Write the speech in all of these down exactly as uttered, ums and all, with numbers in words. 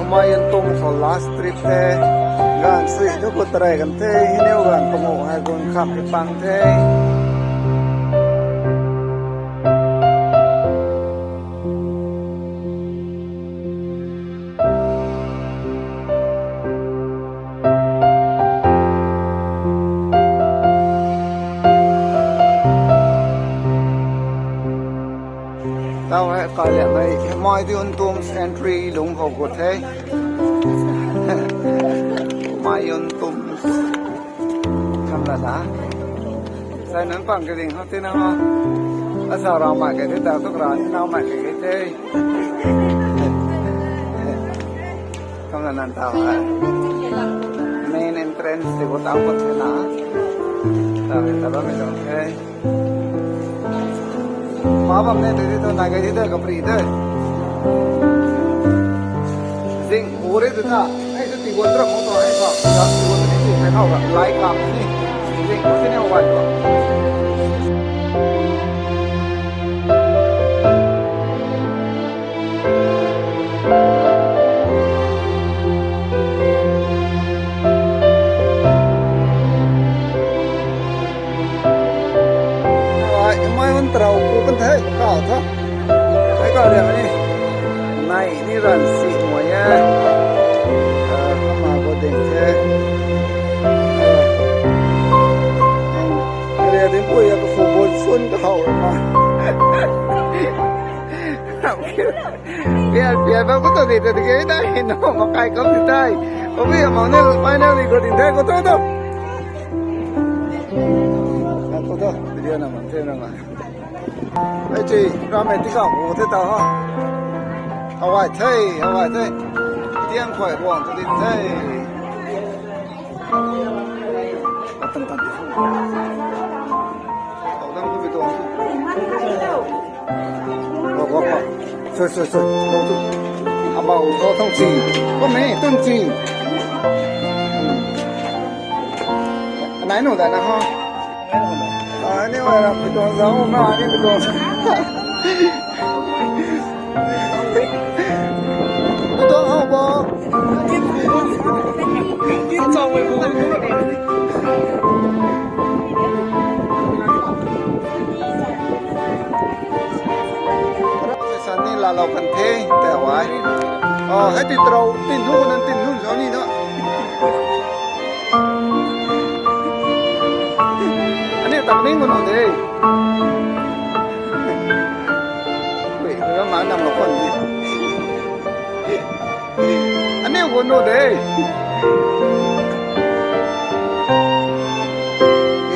Humayun tomb kho last trip the, gan sui nuku trai kan the, hini gan tongmo hai gun kham ri pang the. Tao hai kalianai Humayun tomb entry lung ho go the. Humayun tomb. Kamla na. Sai nang pang ke ding ho te na ho. Asa rao ma ke te ta tuk ra ni nao ma ke ke te. Kamla nan tao ha. Main entrance te bo tao ko the na. Tao he tao ba me tao the. Ma bam ne te to na ga hi de ka pri de. Jing ore de ta. Ai se ti gon tra mo to ai ka. Ka ti gon ni ti ka ka lai ka ni. Jing ko ni wa to. Ai, Humayun trao ku kan thai ka tha. Ai ka le ni. Nai ni ran si mo ya. Ka ma ko ding the. Ka le ding ko ya ka football sun ka hao ma. Pia, pia, ba kuto ni te ke dai, no, makai kam ni tai. Obi, amang ne final ni ko din dai kuto to. Kuto, video na ma, te na ma. Ai chi, rame ti ka, kuto ta ha. Hawai thei, hawai thei. Tiang khoi, buang to din thei. Atan tan. Tao dang tu video. Wa, wa, wa. Soi, soi, soi. Tao tu. Aba u to tong chi. Ko me, tong chi. Nai no da na ha. Ani wa ra video za ma ani video. Video ha ba. Sani lalao kan the, te wai. O, hai ti trao, tin nu nan tin nu jani da. Ani tak ni ngono de. Wei, wei, ma nam lo kon ni. Ani wo no de.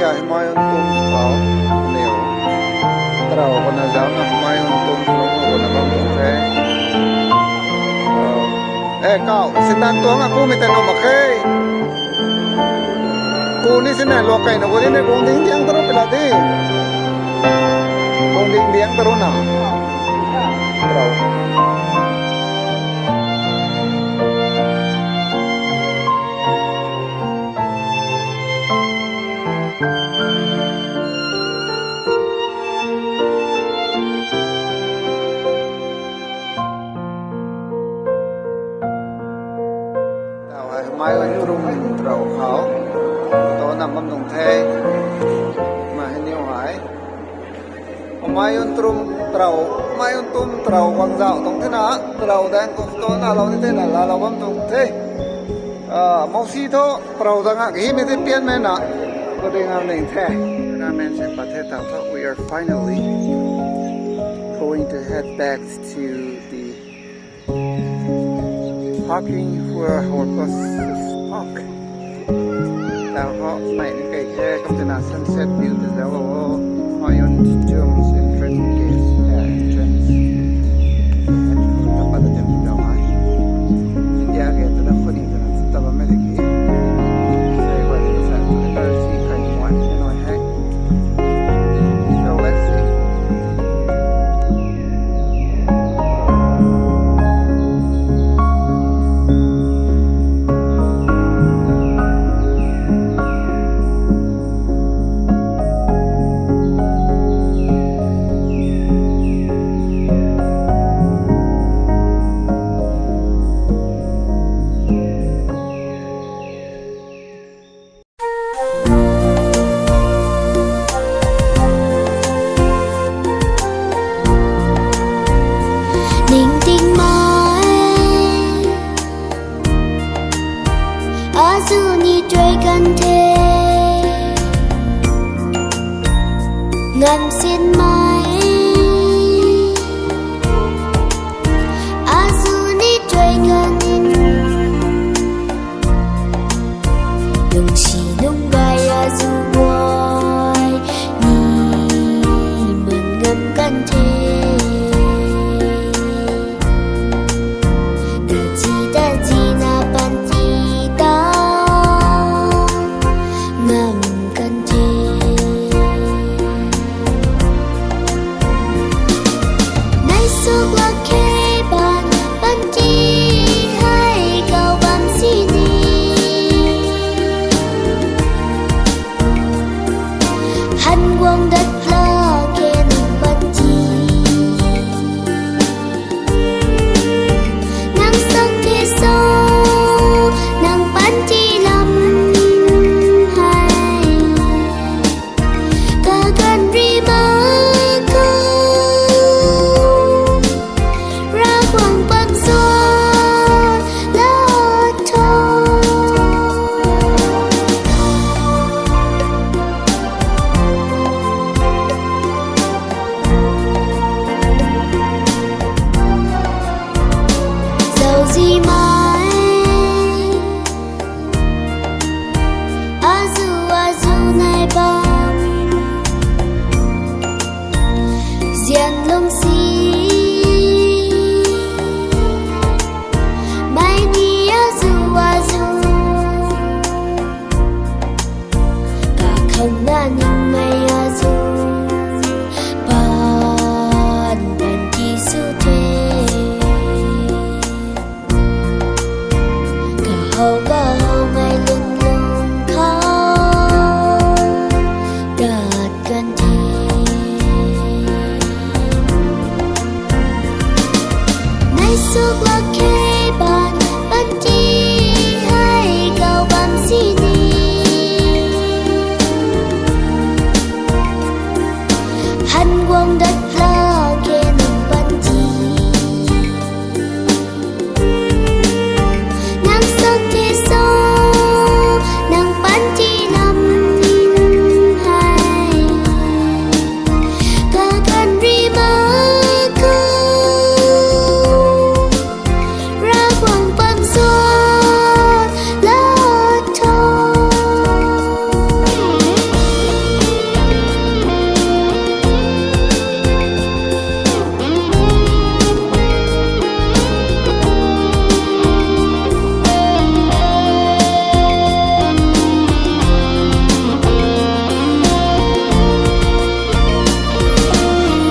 Ya, Humayun tomb sao. Neo. Trao ko na jao na Humayun tomb sao ko na bang tong khe. Eh, kau, sinan tong aku minta no ma khe. Ku ni sini lo kai no, ku ni ne kung ding diang taro pila di. Kung ding diang taro na. Trao. Tao hai Humayun tomb trao khao. To nam bam tong the. Ma hini hai. Humayun tomb trao, Humayun tomb trao wang jao tong the na, trao dang ko to na lao ni the na, la lao bam tong the. Ah, mausi tho, trao dang a, hi me the pian me na, ko ding a ning the. Ramen se pa the tao tho, we are finally going to head back to the parking for our bus to park. Tao ho, mai ni kai khe, kam tena sunset view te jao, Humayun tomb's entrance gate, eh, entrance. Tao pa ta jam tao ha. India gate ta khoni jana, ta ba me de ki. Sai wa ni sa, ta si kai mo, no hai. So let's see. Kanthe ngamsin mai, aju ni choi kan. Nung si nung bai aju wai ni mangam kanthe. Daji daji na panti ta ngam kanthe. Naisuk la khe ban panti hai kau bam sini. Han guang dat la khe nung panti. Nang sak the so, nang panti lam hai. Kakan ri ma ko, Rawang pang so la tho. Zauji mai, aju aju nai bam, zian lungsi, mai ni aju aju. Kakhang na nung mai aju, pan pan Jisu the. Kahao kahao mai lung lung khao, dat kan the. Naisuk la khe ban, panti hai kau bam sini. Han guang dat la khe nung panti. Nang sak the so, nang panti lam hai. Kakan ri ma ko, Rawang pang so la tho.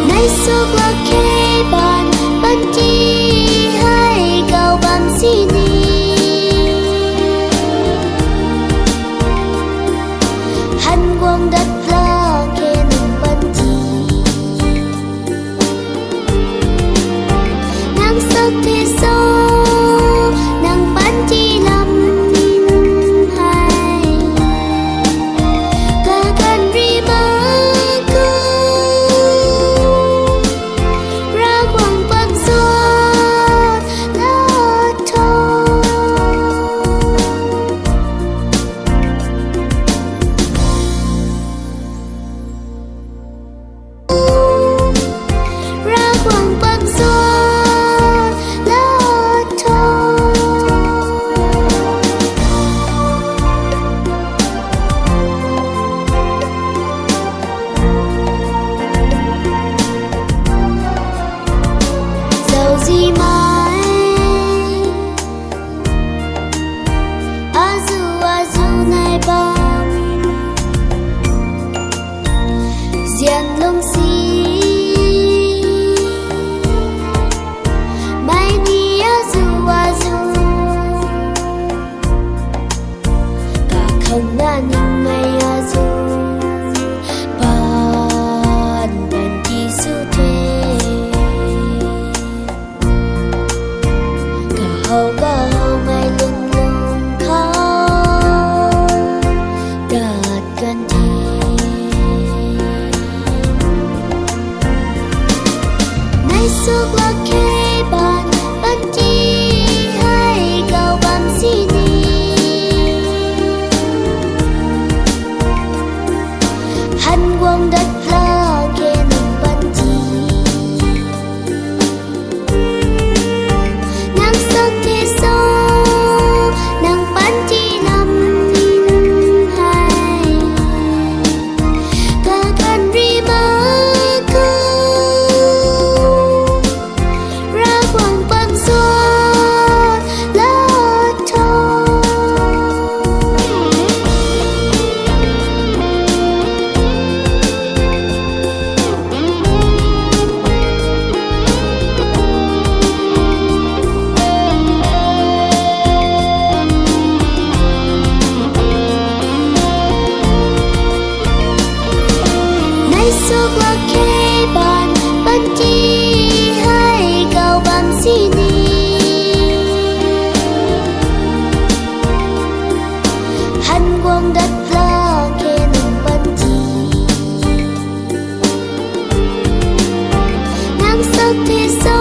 Naisuk la khe ban, panti hai kau bam sini. Han guang dat la khe nung panti. Nang sak the so, nang panti lam hai. Kakan ri ma ko, Rawang pang so la tho. Rawang pang so la tho. Zauji mai, aju aju nai bam, zian lungsi, mai ni aju aju. Kakhang na nung mai aju, pan pan Jisu the. Kahao kahao mai lung lung khao, dat kan the. Naisuk la khe ban, panti hai kau bam sini. Tisa